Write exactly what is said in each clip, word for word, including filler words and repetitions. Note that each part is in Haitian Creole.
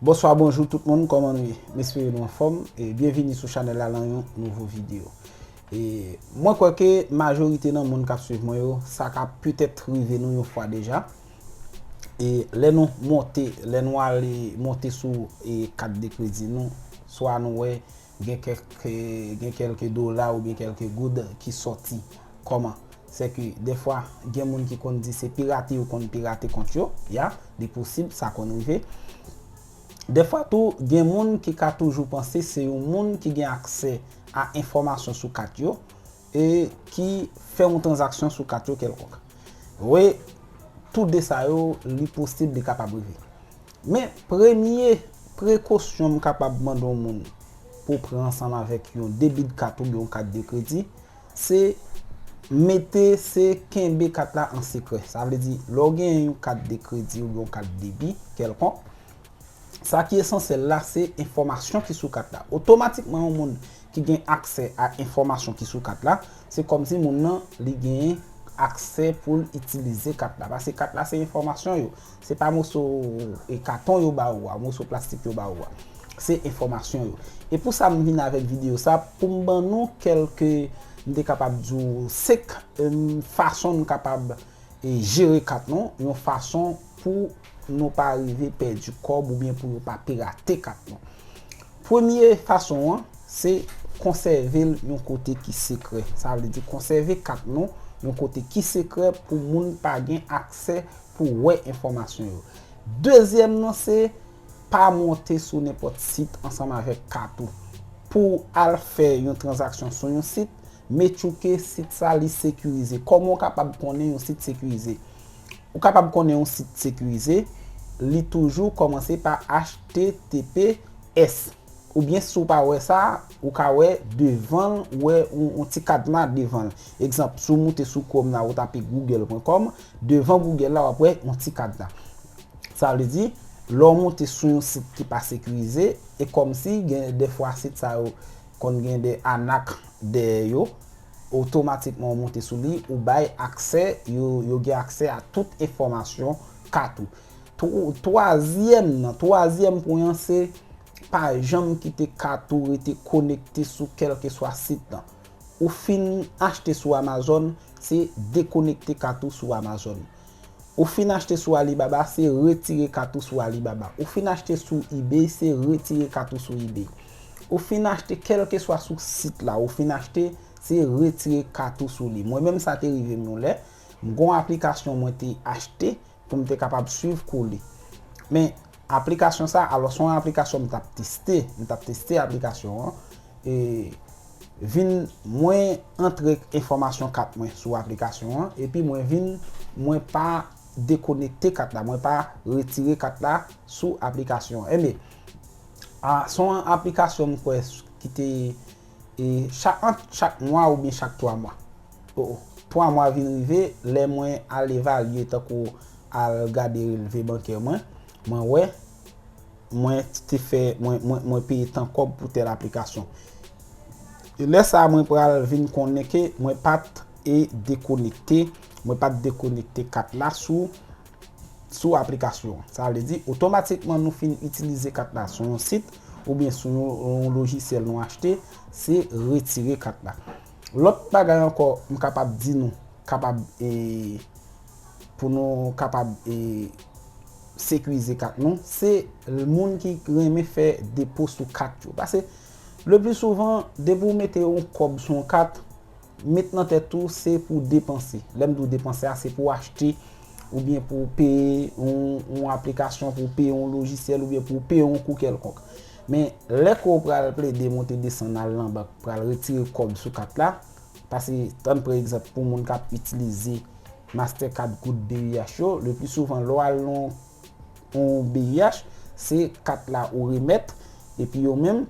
Bonswa, bonjou tout moun, kòman nou ye? M espere nou anfòm e byenvini sou chanèl la lan yon nouvo videyo. E mwen kwè ke majorite nan moun k ap swiv mwen yo, sa ka petèt rive nou yon fwa deja. E lè nou monte, lè nou ale monte sou e kat de kredi nou, swa nou wè gen kèk, gen kèlke dola oubyen kèlke goud ki sòti. Kòman? Sèke dèfwa gen moun ki konn di se pirate yo konn pirate kont yo. Ya, li posib, sa konn rive. Dèfwa tou, gen moun ki ka toujou panse se yon moun ki gen aksè a enfòmasyon sou kat yo e ki fè yon tranzaksyon sou kat yo kèlkonk. Wi, tou de sa yo, li posib, li kapab rive. Men premye prekosyon m kapab mande yon moun pou pran ansanm avèk yon debi de kat oubyen yon kat de kredi, se mete, se kenbe kat la an sekrè. Sa vle di, lè w gen yon kat de kredi oubyen yon kat debi kèlkonk, sa ki esansyèl la, se enfòmasyon ki sou kat la. Otomatikman, yon moun ki gen aksè a enfòmasyon ki sou kat la, se kòmsi moun nan li gen aksè pou l itilize kat la. Paske kat la se enfòmasyon yo. Se pa moso e katon yo ba ou a, moso plastik yo ba ou a. Se enfòmasyon yo. E pou sa m vin avèk videyo sa, pou m ban nou kèlke, m te kapab di w, senk, em, fason n kapab e jere kat nou yon fason pou nou pa rive pèdi kòb oubyen pou yo pa pirate kat nou. Premye fason an, se konsève l yon kote ki sekrè. Sa vle di konsève kat nou yon kote ki sekrè pou moun pa gen aksè pou wè enfòmasyon yo. Dezyèm nan, se pa monte sou nenpòt sit ansanm avèk kat ou. Pou w al fè yon tranzaksyon sou yon sit, make sure ke sit sa li sekirize. Kòman w kapab konnen yon sit sekirize? Ou kapab konnen yon sit sekirize, li toujou kòmanse pa H T T P S. Oubyen si w pa wè sa, ou ka wè devan l, ou wè yon, yon ti kadna devan l. Egzanp, si w moute sou Chrome la, ou tape google pwen com, devan Google la, w ap wè yon ti kadna. Sa vle di, lè w moute sou yon sit ki pa sekirize, e kòmsi gen dèfwa sit sa yo konn gen de anak dèyè yo, otomatikman w moute sou li, ou bay aksè, yo, yo gen aksè a tout enfòmasyon kat ou. Tw-, twazyèm nan, twazyèm pwen an se pa janm kite kat ou rete konekte sou kèlkeswa sit lan. Ou fin achte sou Amazon, se dekonekte kat ou sou Amazon. Ou fin achte sou Alibaba, se retire kat ou sou Alibaba. Ou fin achte sou eBay, se retire kat ou sou eBay. Ou fin achte kèlkeswa sou sit la, ou fin achte, se retire kat ou sou li. Mwen menm sa te rive m yon lè, m gon aplikasyon mwen te achte pou m te kapab swiv kou li. Men aplikasyon sa, alò se yon aplikasyon m t ap teste, m t ap teste aplikasyon an, e vin mwen antre enfòmasyon kat mwen sou aplikasyon an, epi mwen vin, mwen pa dekonekte kat la, mwen pa retire kat la sou aplikasyon an. Enben, a, se yon aplikasyon m kwè ki te, e, chak, ant chak mwa oubyen chak twa mwa. O, o, twa mwa vin rive, lè mwen al evalye tankou al gade relve bankè mwen, mwen wè, mwen te fè, mwen, mwen, mwen peye tan kòb pou tèl aplikasyon. E lè sa a, mwen pral vin konnen ke mwen pa t e dekonekte, mwen pa t dekonekte kat la sou, sou aplikasyon an. Sa vle di, otomatikman nou fin itilize kat la sou yon sit, oubyen sou yon, yon lojisyèl nou achte, se retire kat la. Lòt bagay ankò, m kapab di nou, kapab, e, pou nou kapab, e, sekirize kat nou, se moun ki renmen fè depo sou kat yo. Paske, le pli souvan, depi w mete yon kòb sou yon kat, met nan tèt ou, se pou depanse. Lè m di w depanse a, se pou achte, oubyen pou peye yon, yon aplikasyon, pou peye yon lojisyèl, oubyen pou peye yon kou kèlkonk. Men, lè ke w pral plede monte desann al nan bank, pral retire kòb sou kat la, paske, tann pran egzanp pou moun k ap itilize Mastercard, goud, B I H yo, le pli souvan, lè w al nan yon B I H, se kat la ou remèt, epi yo menm,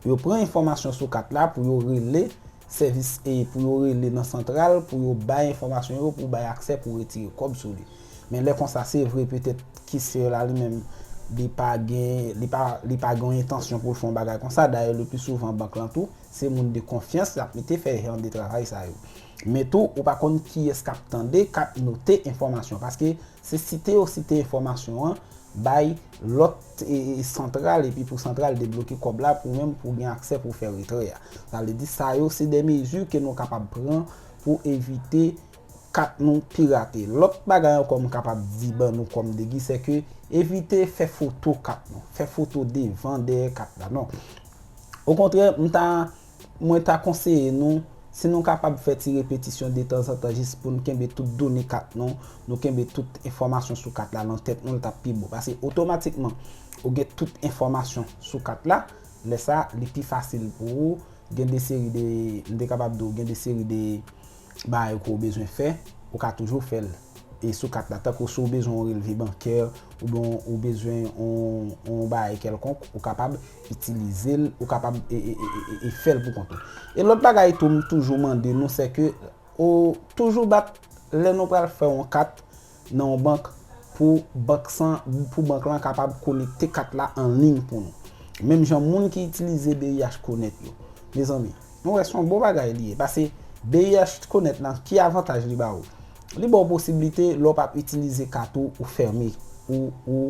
yo pran enfòmasyon sou kat la pou yo rele sèvis, e pou yo rele nan santral, pou yo bay enfòmasyon yo, pou bay aksè pou retire kòb sou li. Men lè konsa, se vre, petèt, kesye la li menm, li pa gen, li pa, li pa gen yon entansyon pou l fè yon bagay konsa. Dayè, le pli souvan, bank lan tou, se moun de konfyans y ap mete fè jan de travay sa yo. Men tou, ou pa konn kiyès k ap tande, k ap note enfòmasyon. Paske se site yo site enfòmasyon an, bay lòt e, e, santral, epi pou santral debloke kòb la pou menm pou gen aksè pou fè retrè a. Sa vle di sa yo se de mezi ke nou kapab pran pou evite kat nou pirate. Lòt bagay ankò m kapab di ban nou kòm degi, se ke evite fè foto kat nou. Fè foto devan, dèyè kat la. Non. Okontrè, m ta, mwen ta konseye nou, si nou kapab fè ti repetisyon detanzantan jis pou n kenbe tout done kat nou, nou kenbe tout enfòmasyon sou kat la nan tèt nou, l t ap pi bon. Paske otomatikman, ou gen tout enfòmasyon sou kat la, lè sa, li pi fasil pou ou. Gen de seri de, m te kapab di w, gen de seri de bagay ke w bezwen fè, ou ka toujou fè l. E sou kat la, tankou si w bezwen yon relve bankè, oubyen w bezwen yon, yon bagay kèlkonk, ou kapab itilize l, ou kapab e, e, e, e, e fè l pou kont ou. E lòt bagay tou, m toujou mande nou, se ke ou toujou bat lè nou pral fè yon kat nan yon bank pou bank san, pou bank lan kapab konekte kat la an liy pou nou. Menm jan moun ki itilize B I H Connect yo. Mezanmi, nou wè se yon bon bagay li ye. Paske B I H Connect lan, ki avantaj li ba ou? Li ba w posiblite, lè w p ap itilize kat ou, ou fèmen, ou, ou,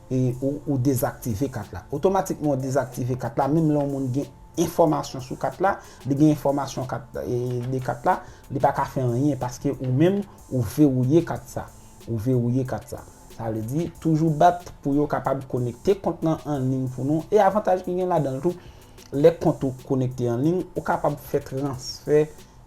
e, ou, ou dezaktive kat la. Otomatikman, ou dezaktive kat la, menm lè yon moun gen enfòmasyon sou kat la, li gen enfòmasyon kat, e, de kat la, li pa ka fè anyen paske ou menm, ou verouye kat sa. Ou verouye kat sa. Sa vle di, toujou bat pou yo kapab konekte kont lan an liy pou nou. E avantaj ki gen ladan l tou, lè kont ou konekte an liy, ou kapab fè transfè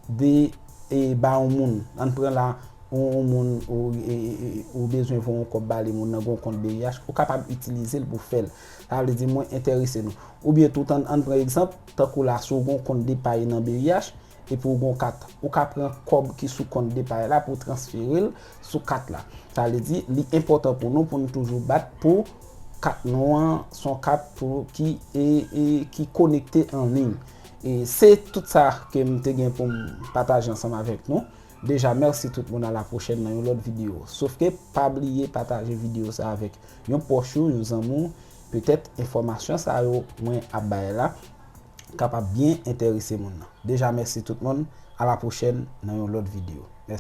de, e, ba yon moun. Ann pran la, yon, yon moun, ou, e, e, e, ou bezwen voye yon kòb ba li, moun nan gen yon kont B I H, ou kapab itilize l pou fè l. Sa vle di, mwen enterese nou. Oubyen tou, ann, ann pran egzanp, tankou la, si w gen yon kont depay nan B I H, epi w gen yon kat, ou ka pran kòb ki sou kont depay la pou w transfere l sou kat la. Sa vle di, li enpòtan pou nou, pou nou toujou bat pou kat nou an, se yon kat pou ki, e, e, ki konekte an liy. E se tout sa ke m te gen pou m pataje ansanm avèk nou. Deja, mèsi tout moun, a la pwochèn nan yon lòt videyo. Sof ke, pa bliye pataje videyo sa avèk yon pwòch ou, yon zanmi w. Petèt enfòmasyon sa yo mwen ap bay la kapab byen enterese moun nan. Deja, mèsi tout moun, a la pwochèn nan yon lòt videyo.